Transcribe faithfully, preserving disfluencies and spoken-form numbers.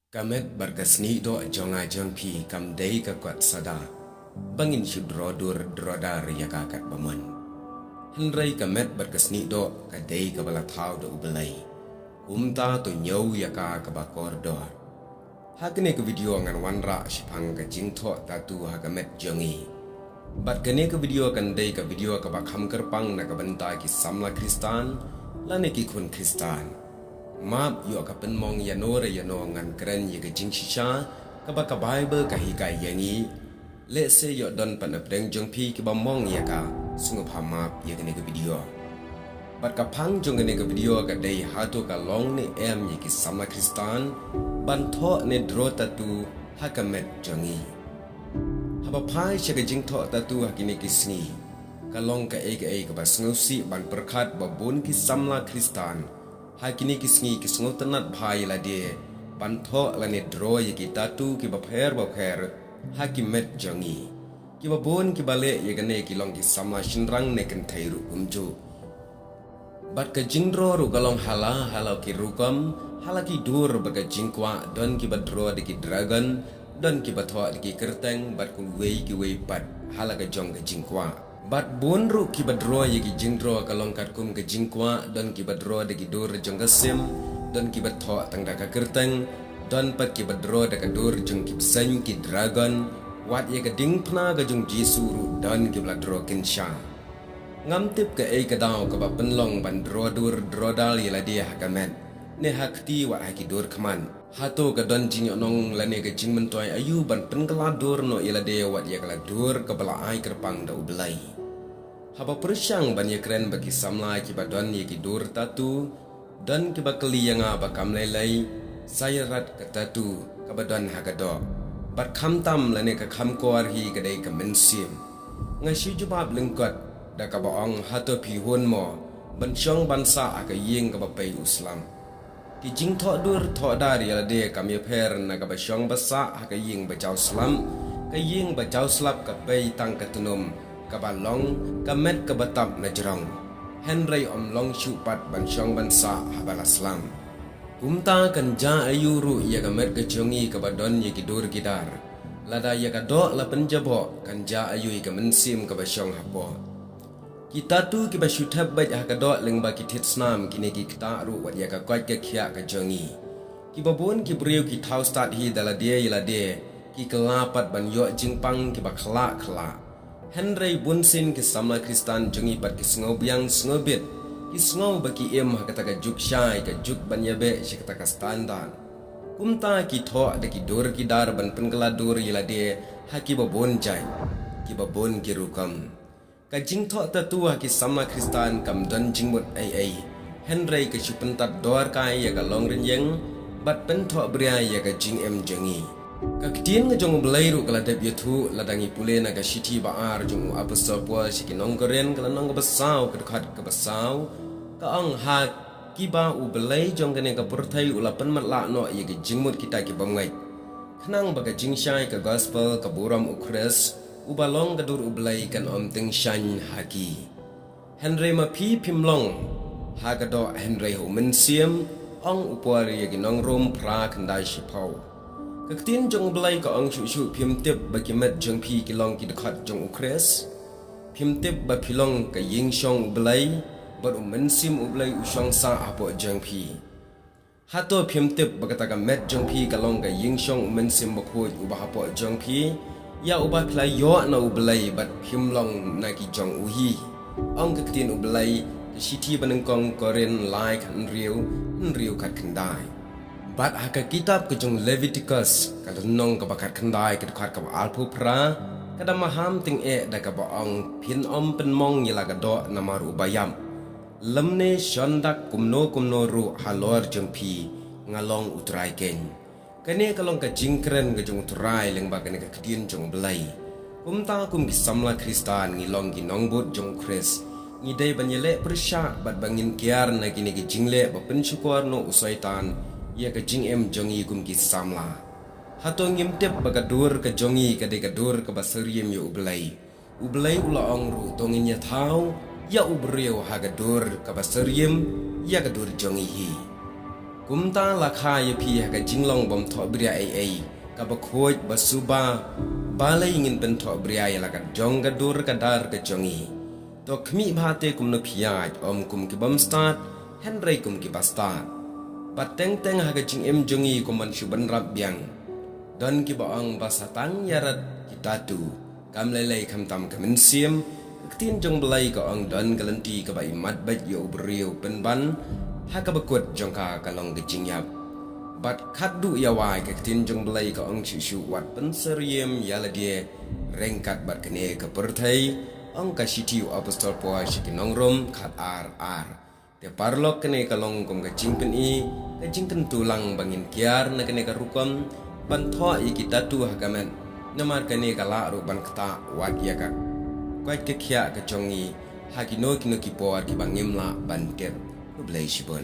Ka met bad ka snieh doh jong nga jong phi kam dei ka kot sada ba ngin shu dro dur dro dar ïa ka katba mon. Hynrei ka met bad ka snieh doh ka dei kaba la thaw da U Blei. Kumta to ñiew ïa ka kaba kordor. Ha kane ka video ngan wanrah shaphang ka jingthoh tattoo ha ka met jong ngi. Bad kane ka video kan dei ka video kaba kham kyrpang na ka bynta ki samla Khristan lane ki khun Khristan. Map ïoh ka pynmong ïano re ïano ngan kren ïa ka jingshisha kaba ka Baibl ka hikai ïa ngi. Lehse ïoh don pat na pdeng jong phi kiba mong ïa ka, sngewbha map ïa kane ka video. Bad ka phang jong kane ka video ka dei hato ka long ne em ïa ki samla Khristan ban thoh ne dro tattoo ha ka met jong ngi. Haba phai sha ka jingthoh tattoo ha kine ki sngi, ka long kaei kaei kaba sngewsih ban pyrkhat ba bun ki samla Khristan ha kine ki sngi ki sngewtynnat bha ïa lade ban thoh lane dro ïa ki tattoo kiba pher ba pher ha ki met jong ngi. Kiba bun kiba leh ïa kane ki long ki samla shynrang ne kynthei ruh kumjuh. Bad ka jingdro ruh ka long ha la ha la ki rukom, ha la ki dur bad ka jingkwah, don kiba dro da ki dragon, don kiba thoh da ki kyrteng bad kiwei kiwei pat ha la ka jong ka jingkwah. Bad bun ruh kiba dro ïa ki jingdro ka long katkum ka jingkwah, don kiba dro da ki dur jong ka sim, don kiba thoh tang da ka kyrteng, don pat kiba dro da ka dur jong ki bseiñ, ki dragon, wat ïa ka diengphna ka jong Jisu ruh don kiba la dro kynsha. Ngam tip kaei ka daw kaba pynlong ban dro dur dro dar ïa lade ha ka met ne ha kti wat ha ki dur khmat. Hato ka don jingïohnong lane ka jingmyntoi aïu ban pynkylla dur noh ïa lade wat ïa ka la dur kaba la ai kyrpang da U Blei. Haba pyrshang ban ïakren bad ki samla kiba don ïa ki dur tattoo, don kiba kylli ïa nga ba kam lei lei, sa ïarap ka tattoo kaba don ha ka doh. Bad khamtam lane ka kham kor hi ka dei ka mynsiem. Nga shu jubab lyngkot da kaba ong, hato phi hun mo ban shong ban sah ha ka ïing kaba pei u slap? Ki jingthoh dur thoh dar ïa lade kam ïapher na kaba shong ba sah ha ka ïing ba jaw slap. Ka ïing ba jaw slap ka pei tang ka tnum kaba long ka met kaba tap na jrong. Hynrei ym long shuh pat ban shong ban sah haba la slap. Kumta kan jia aïu ruh ïa ka met ka jong ngi kaba don ïa ki dur ki dar? Lada ïa ka doh la pynjaboh, kan jia aïu ïa ka mynsiem kaba shong hapoh? Ki tattoo kiba shu thep beit ha ka doh lyngba ki thied snam, kine ki ktah ruh wat ïa ka koit ka khiah ka jong ngi. Kiba bun ki briew ki thaw stad hi da lade ïa lade, ki kylla pat ban ïoh jingpang kiba khlak khlak. Hynrei bunsien ki samla Khristan jong ngi pat ki sngew biang sngew bit, ki sngew ba ki im ha kata ka juk shai, ka juk ban ïabeh sha kata ka standard. Kumta ki thoh da ki dur ki dar ban pynkylla dur ïa lade ha kiba bun jait, kiba bun ki rukom. Ka jingthoh tattoo ha ki samla Khristan kam don jingmut ei ei, hynrei ka shu pyntap dor kai ïa ka longrynïeng bad pynthohbria ïa ka jingim jong ngi. Ka ktien ka jong U Blei ruh ka la dep ïathuh lada ngi pule na ka shithi ba ar jong u Apostol Paul sha ki nong Korinth, ka lynnong kaba saw, ka dkhot kaba saw, ka ong, ha kiba U Blei jong kane ka pyrthei u la pynmatlah noh ïa ki jingmut kita ki bymngeit, khnang ba ka jingshai ka gospel ka burom U Khrist uba long ka dur U Blei kan ym tyngshaiñ ha ki. Hynrei ma phi phim long ha ka doh hynrei ha u Mynsiem, ong u Paul ïa ki nong Rom phra khyndai shiphew. Ka ktien jong U Blei ka ong shuh shuh, phim tip ba ki met jong phi ki long ki dkhot jong U Khrist? Phim tip ba phi long ka ïingshong U Blei, bad u Mynsiem U Blei u shong sah hapoh jong phi? Hato phim tip ba kata ka met jong phi ka long ka ïingshong u Mynsiem Bakhuid uba hapoh jong phi, ïa uba phi la ïoh na U Blei bad phim long na ki jong u hi? Ong ka ktien U Blei, ka shithi banyngkong Korinth lai khathynriew, hynriew khatkhyndai. Bad ha ka kitab ka jong Leviticus, ka lynnong kaba khatkhyndai, ka dkhot kaba arphew phra, ka da maham tyngeh da kaba ong, phin ym pynmong ïa la ka doh namar u baïap, lymne shon dak kumno kumno ruh halor jong phi, nga long U Trai keiñ. Kane ka long ka jingkren ka jong U Trai lyngba kane ka ktien jong U Blei. Kumta kum ki samla Khristan ngi long ki nongbud jong U Khrist, ngi dei ban ïaleh pyrshah bad ba ngin kiar na kine ki jingleh ba pynshukor noh u Soitan ïa ka jingim jong ngi kum ki samla. Hato ngim tip ba ka dur ka jong ngi ka dei ka dur kaba syriem ïa U Blei? U Blei u la ong ruh, to ngin ïathaw ïa u briew ha ka dur kaba syriem ïa ka dur jong ngi hi. Kumta la kha ïa phi ha ka jinglong bym thohbria ei ei, kaba khuid ba suba, balei ngin pynthohbria ïa la ka jong ka dur ka dar ka jong ngi. To khmih bha te kumno phi ïaid, ym kum ki bym stad, hynrei kum ki ba stad. Bad teng teng ha ka jingim jong ngi kum ban shu bynrap biang. Don ki ba ong ba sa tang ïarat ki tatu. Kam lei lei khamtam ka mynsiem, ka ktien jong Blei ka ong don ka lynti kaba imat beit ïa u briew pynban, ha kaba kut jong ka ka long ka jingïap. Bad khatduh ïa wai ka ktien jong Blei ka ong shuh shuh wat pynsyriem ïa lade ryngkat bad kane ka pyrthei, ong ka shithi u apostol Paul sha ki nong Rom khat ar ar. Te paralok kane ka long kum ka jingpyni, ka jingkyntu lang ba ngin kiar na kane ka rukom, ban thoh ïa ki tatu ha ka met, namar kane ka lah ruh ban ktah wat ïa ka koit ka khiah ka jong ngi, ha kino kino ki por kiba ngim lah ban tip. Khublei shibun.